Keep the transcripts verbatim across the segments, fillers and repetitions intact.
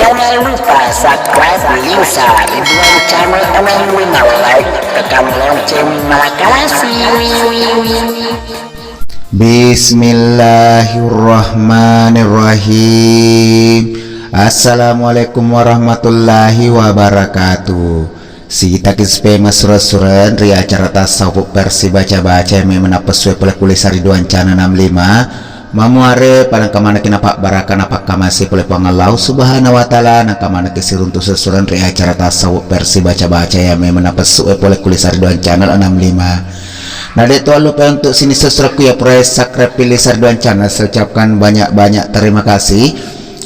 Jangan lupa subscribe Lisa Ridwan Channel enam lima, like, tekan lonceng. Makasih. Bismillahirrahmanirrahim. Assalamualaikum warahmatullahi wabarakatuh. Sitaki sipema sureng-sureng ri acara tasawuf versi baca-baca yang memang napessuai pole ku Lisa Ridwan Channel enam lima. Mamuare pada engka manekki napabbaraka napakkamase pole Puang Allah Subhanahu wa Ta'ala, nengka manekki siruntu sureng-sureng ri acara tasawuf versi baca-baca yang memang napessuai pole ku Lisa Ridwan Channel enam lima. Na de' to lupa untuk sining sureng-surengku ya pura subscribe Lisa Ridwan Channel, saya ucapkan banyak-banyak terima kasih.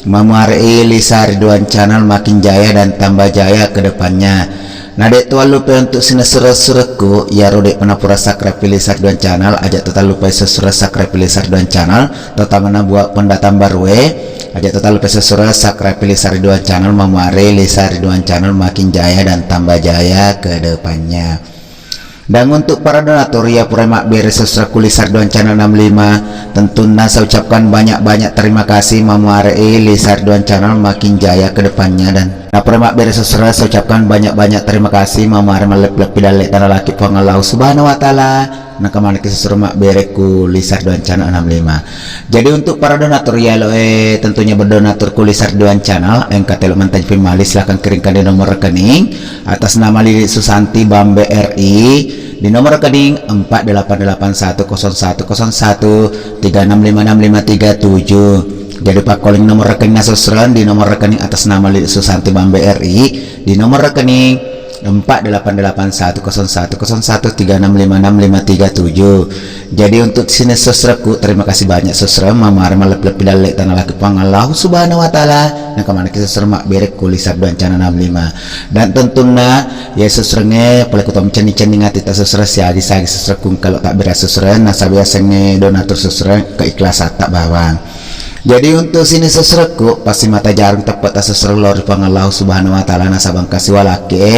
Mamuare Lisa Ridwan Channel makin jaya dan tambah jaya ke depannya. Na de' to lupa untuk sining sureng-surengku, iyaro de' pernah pura subscribe Lisa Ridwan Channel, aja' to lupa sureng-sureng subscribe Lisa Ridwan Channel, terutama na buat pendatang baru e, aja' to lupa sureng-sureng subscribe Lisa Ridwan Channel, mamuare Lisa Ridwan Channel makin jaya dan tambah jaya ke depannya. Dan untuk para donatur ya pura mabbere sureng-sureng ku Lisa Ridwan Channel enam lima, tentunna saya ucapkan banyak-banyak terima kasih, mamuare Lisa Ridwan Channel makin jaya ke depannya. Dan na pura mabbere sureng-sureng, saya ucapkan banyak-banyak terima kasih, mamuare malleppi-leppi dalle' tanalaki Puang Allah Subhanahu wa Ta'ala, nengka manekki sureng-sureng mabbere ku Lisa Ridwan Channel enam lima. Jadi untuk para donatur ya lo e tentunya berdonatur ku Lisa Ridwan Channel, engka telo mantajeng pemali, silakan kirimkan di nomor rekening atas nama Lili Susanti Bambe R I, di nomor rekening empat delapan delapan satu kosong satu kosong satu tiga enam lima enam lima tiga tujuh. Jadi pakkoling nomor rekening na sureng-sureng di nomor rekening atas nama Lili Susanti Bambe R I, di nomor rekening empat delapan delapan satu kosong satu kosong satu tiga enam lima enam lima tiga tujuh. Jadi untuk sining sureng-surengku, terima kasih banyak sureng-sureng, mamuare malleppi-leppi dalle' tanalaki Puang Allah Subhanahu wa Ta'ala, nengka manekki sureng-sureng mabbere ku Lisa Ridwan Channel enam lima. Dan tentunna ya sureng-sureng e pole ku to cenning-cenning ati ta sureng-sureng, siagi-siagi sureng-surengku engka lo tabbere sureng-sureng, nasaba yasengnge donatur sureng-sureng keikhlasan ta bawang. Jadi untuk sining sureng-surengku, pasti mata jarung teppe' ta sureng-sureng lao ri Puang Allah Subhanahu wa Ta'ala, nasaba engka siwalaki e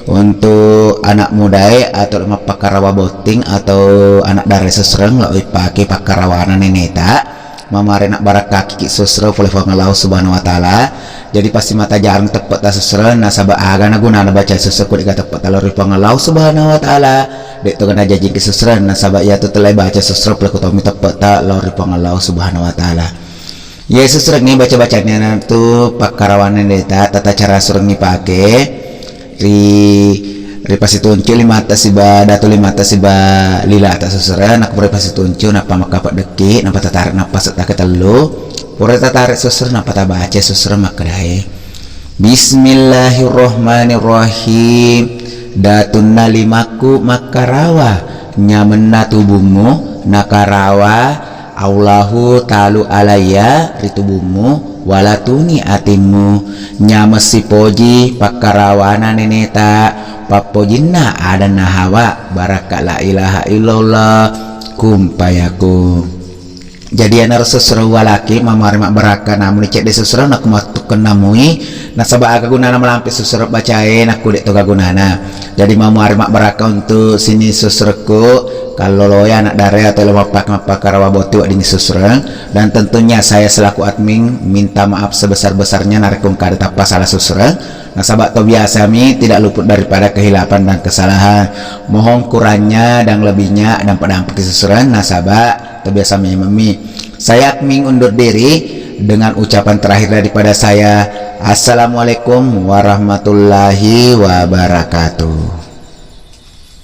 untuk anak muda e atau mappakarawa botting atau anak dara e sureng-sureng lao ipake pakkarawana neneta. Mamuare nabbarakkaki sureng-sureng pole Puang Allah Subhanahu wa Ta'ala. Jadi pasti mata jarung teppe' ta sureng-sureng, nasaba aga na gunana baca sureng-sureng ku de' ga teppe' ta lao ri Puang Allah Subhanahu wa Ta'ala, de' to ga najajiki sureng-sureng, nasaba iyatu tellai baca sureng-sureng pole ku tommi teppe' ta lao ri Puang Allah Subhanahu wa Ta'ala. Iya sureng-sureng e baca-bacana tu pakkarawana neneta, tata cara sureng ipake ri, ripasituncu' limatta siba, datu limatta siba lilata sureng-sureng, nakko pura ripasituncu' nappa makkapeddekki, nappa tatare' nappase'ta ketellu. Pura tatare' sureng-sureng nappa tabaca sureng-sureng makkedae, Bismillahirrahmanirrahim. Datunna limakku makkarawa, nyamenna tubummu nakarawa Allahu talu alaiya ri tubummu, walatuni atimmu. Nyameng sipoji pakkarawana neneta, pappojinna adanna hawa, barakka la ilaha illallah, kun fayakun. Jadi iyanaro sureng-sureng uwalaki mamuare mabbarakka, namuni cedde sureng-sureng nakko mattukkeng namui, nasaba aga gunana malampe sureng-sureng bacae nakko de' to ga gunana. Jadi mamuare mabbarakka untuk sining sureng-surengku, kalloloe, anak dara e atau lo mappake mappakarawa botting weddingngi sureng-sureng. Dan tentunya saya selaku admin minta maaf sebesar-besarnya narekko engka ada tappa salah sureng-sureng. Nasaba to biasa mi tidak luput daripada kehilapan dan kesalahan. Mohon kurangnya dan lebihnya dampek-dampekki sureng-sureng, nasaba to biasa memeng mi. Saya admin undur diri dengan ucapan terakhir daripada saya. Assalamualaikum warahmatullahi wabarakatuh.